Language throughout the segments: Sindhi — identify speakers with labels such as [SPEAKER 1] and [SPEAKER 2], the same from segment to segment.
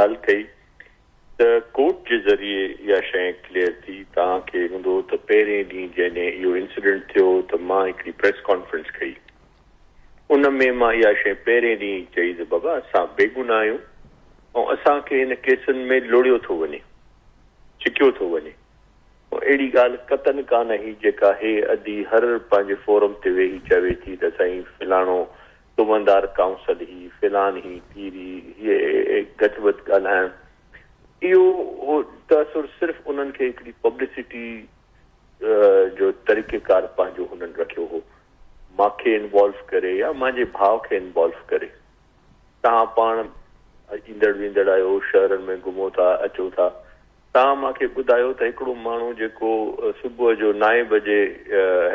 [SPEAKER 1] ڳالهه ڪئي ته ڪورٽ جي ذريعي اها شيء ڪليئر ٿي. توهان کي هوندو ته پهرين ڏينهن جنهن ڏينهن اهو انسيڊنٽ ٿيو ته مان هڪڙي پريس ڪانفرنس ڪئي. ان ۾ مان اها شيء پهرين ڏينهن ئي چئي ته بابا اسان بيگناهه آهيون ۽ اسان کي هن ڪيسن ۾ لوڙيو ٿو وڃي، ڇڪيو ٿو وڃي ۽ اهڙي ڳالهه قطعن ڪانه هئي جيڪا هي ادي هر پنهنجي فورم تي ويهي چوي ٿي ته سائين فلاڻو ڪمندار ڪائونسل هي فلان هي تير هي هيء گهٽ وڌ ڳالهائڻ اهو تاثر صرف انهن کي هڪڙي پبلسٽي جو طريقيڪار پنهنجو هنن رکيو هو مان کي انوالو ڪري يا مانجي ڀاء کي انوالو ڪري توهان پاڻ ايندڙ ويندڙ آهيو شهرن ۾ گهمو ٿا اچو ٿا توهان مان کي ٻڌايو ته هڪڙو ماڻهو جيڪو صبح جو نائين بجي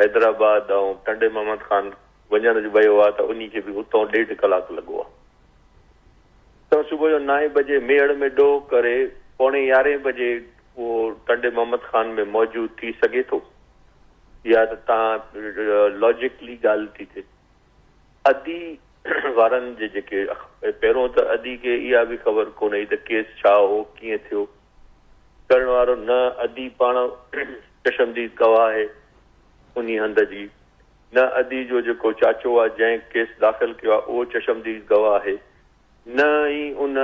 [SPEAKER 1] حيدرآباد ۽ ٽنڊي محمد خان وڃڻ جو ويو آ ته انهي کي به اتان ڏيڍ ڪلاڪ لڳو آ ته صبح جو نائين بجي ميهڙ ۾ ڏوهه ڪري پوڻي يارهين بجي اهو ٽنڊي محمد خان ۾ موجود ٿي سگهي ٿو؟ اها ته تان لاجيڪلي ڳالهه ٿي ٿئي. ادي وارن جي جيڪي پهريون ته ادي کي اها به خبر ڪونه هئي ته ڪيس ڇا هو ڪيئن ٿيو ڪرڻ وارو نه ادي پاڻ چشمديد گواهه آهي انهي هنڌ جي نه ادي جو جيڪو چاچو آ جنهن ڪيس داخل ڪيو آ اهو چشم ديد گواهه آهي نه ئي ان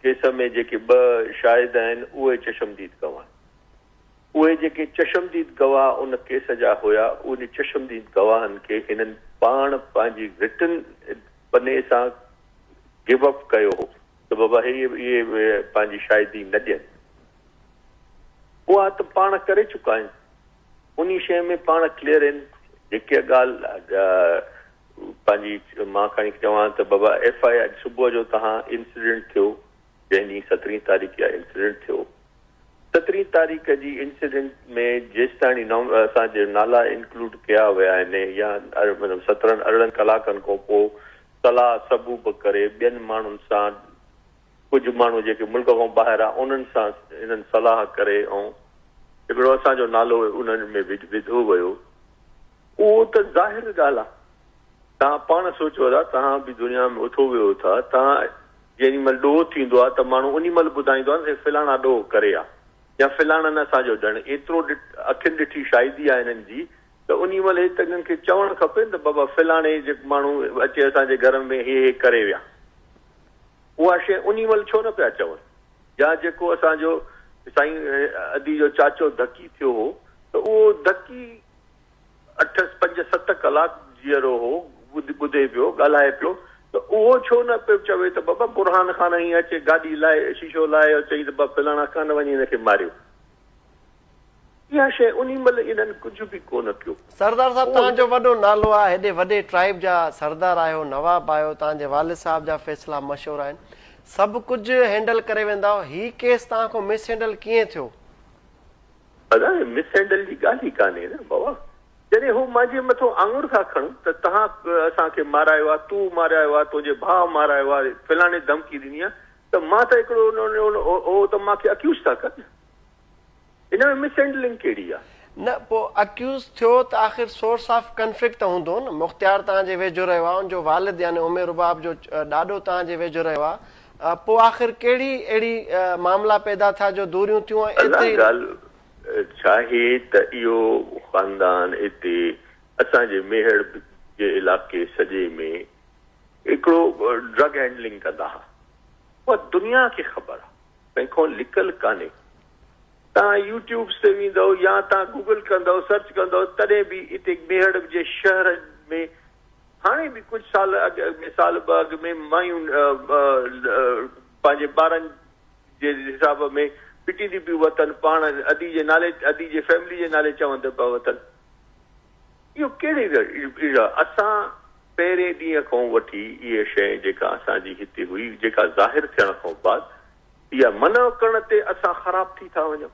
[SPEAKER 1] ڪيس ۾ جيڪي ٻه شاهد آهن اهي چشم ديد گواهه آهن. اهي جيڪي چشم ديد گواهه ان ڪيس جا هيا ان چشم ديد گواهن کي هنن پاڻ پنهنجي رٽن پني سان گيو اپ ڪيو هو ته بابا هي اهي پنهنجي شاهدي نه ڏين. اها ته پاڻ ڪري چڪا آهن. انهي شيء ۾ پاڻ ڪليئر آهن جيڪي ڳالهه پنهنجي مان کڻي چوان ته بابا ايف I R صبح جو تهان انسيڊنٽ ٿيو جنهن ڏينهن سترهين تاريخ اها انسيڊنٽ ٿيو سترهين تاريخ جي انسيڊنٽ ۾ جيستاڻي اسان جي نالا انڪلوڊ ڪيا ويا آهن يا مطلب سترهن ارڙهن ڪلاڪن کان پوء صلاح صبوب ڪري ٻين ماڻهن سان ڪجهه ماڻهو جيڪي ملڪ کان ٻاهر آ انهن سان هنن صلاح ڪري ۽ هڪڙو اسان جو نالو انهن ۾ وڌو ويو اهو ته ظاهر ڳالهه آ توهان پاڻ سوچو ادا توهان به دنيا ۾ اٿو ويهو ٿا توهان جيڏي مهل ڏوهه ٿيندو آ ته ماڻهو انهي مهل ٻڌائيندو آ نه سائين فلاڻا ڏوهه ڪري آ يا فلاڻن اسان جو ڄڻ ايترو اکين ڏٺي شاهدي آ هنن جي ته انهي مهل هي ته هنن کي چوڻ کپي نه ته بابا فلاڻي جيڪو ماڻهو اچي اسان جي گهر ۾ هي هي ڪري ويا. اها شيء انهي مهل ڇو نه پيا چون؟ يا جيڪو اسان جو سائين ادي جو چاچو ڌڪي ٿيو هو ته اهو ڌڪي اٺ پنج ست ڪلاڪ جيئرو هو، ٻڌي پيو، ڳالهائي پيو ته اهو ڇو نه پيو چوي ته بابا برهان خان ائين اچي گاڏي لاهي شيشو لاهي ۽ چئي ته بابا فلاڻا خان وڃي هن کي ماريو. اها شيء انهي مهل انهن ڪجهه به ڪونه ڪيو.
[SPEAKER 2] سردار صاحب
[SPEAKER 1] اهو
[SPEAKER 2] توهان جو
[SPEAKER 1] هنن.
[SPEAKER 2] وڏو نالو آهي هيڏي وڏي ٽرائيب جا سردار آهيو نواب آهيو توهان جي والد صاحب جا فيصلا مشهور آهن سڀ ڪجهه هينڊل ڪري ويندا آهيو هي ڪيس توهان کان مس هينڊل ڪيئن ٿيو؟
[SPEAKER 1] ادا هي مس هينڊل جي ڳالهه ئي ڪانهي نه بابا جڏهن هو مانجي مٿو آڱر ٿا کڻن ته توهان اسان کي مارايو آهي تو مارايو آهي تنهنجي ڀاء مارايو آهي فلاڻي ڌمڪي ڏني آهي ته مان ته هڪڙو هو ته مان کي اڪيوز ٿا ڪن. ان ۾ مس هينڊلنگ ڪهڙي آ؟
[SPEAKER 2] نه پوء اڪيوز ٿيو ته آخر سورس آف ڪنفلڪٽ ته هوندو نه، مختيار توهان جي ويجهو رهيو آ، ان جو والد يعني ام رباب جو ڏاڏو توهان جي ويجهو رهيو آ، پوء آخر ڪهڙي اهڙي معاملا پيدا ٿيا جو دوريون ٿيون ۽
[SPEAKER 1] الا
[SPEAKER 2] ايتري.
[SPEAKER 1] ڳالهه ڇاهي ته اهو خاندان اتي اسان جي ميهڙ جي علائقي سڄي ۾ هڪڙو ڊرگ هينڊلنگ ڪندا ها اها دنيا کي خبر آ. ڪنهن کان لڪل ڪانهي. توهان يوٽيوبس تي ويندؤ يا توهان گوگل ڪندؤ سرچ ڪندؤ تڏهن به اتي ميهڙ جي شهر ۾ هاڻي به ڪجهه سال اڳ ۾ سال ٻه اڳ ۾ مايون پنهنجي ٻارن جي حساب ۾ پٽيندي پيون وتن پاڻ ادي جي نالي ادي جي فيملي جي نالي چوندي پيا وتن. اهو ڪهڙي اسان پهرين ڏينهن کان وٺي اها شيء جيڪا اسان جي هتي هئي جيڪا ظاهر ٿيڻ کان بعد اها منع ڪرڻ تي اسان خراب ٿي ٿا وڃون.